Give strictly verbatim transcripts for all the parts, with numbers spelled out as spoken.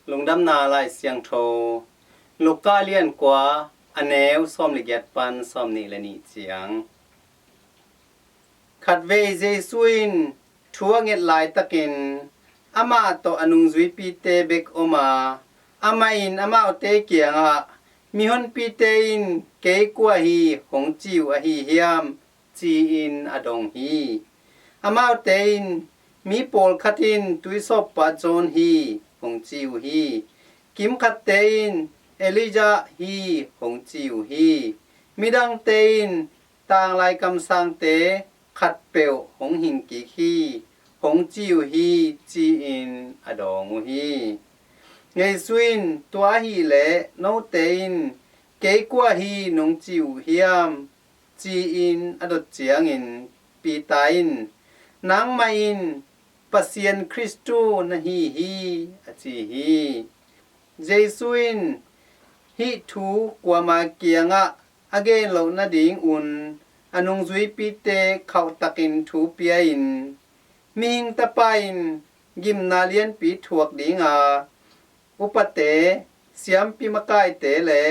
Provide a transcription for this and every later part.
Lungdamna Lai Siangtho, Luka lian kua, a neu sawm le giat pan sawm nih le nih ciang. Khatvei Jesu in thu a nget laitakin amah tawh a nungzuipite bek om a, amah in amaute kiangah, "Mihonpite in kei kua hi hong ci uh ahi hiam?" ci-in a dong hi. Amaute in, "Mi pawlkhat in tuisawppa John hi hong ci uh hi. Kimkhatte in Elijah hi hong ci uh hi. Midangte in tanglai kamsangte khatpeuh hong hing kik hi hong ci uh hi," ci-in a dong uh hi. Jesu in, "Tua ahih leh note in kei kua hi nong ci uh hiam?" ci-in a dot ciangin Peter in, "Nangmah in Pasian Khristu na hi hi," a ci hi. Jesu in hih thu kuama kiangah a gen loh nadingun a nungzuipite khauhtakin thu pia-in, "Mihing Tapa in gimna lianpi thuak dinga, upate, siampi makaite le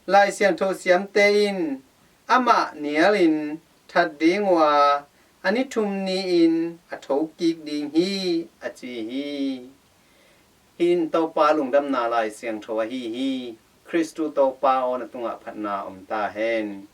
Lai Siangtho siamte in amah nialin that ding uh a, a ni thum ni-in a thokik ding hi," a ci hi. Hih in Topa Lungdamna Lai Siangtho ahi hi. Khristu Topa aw, na tungah phatna om ta hen.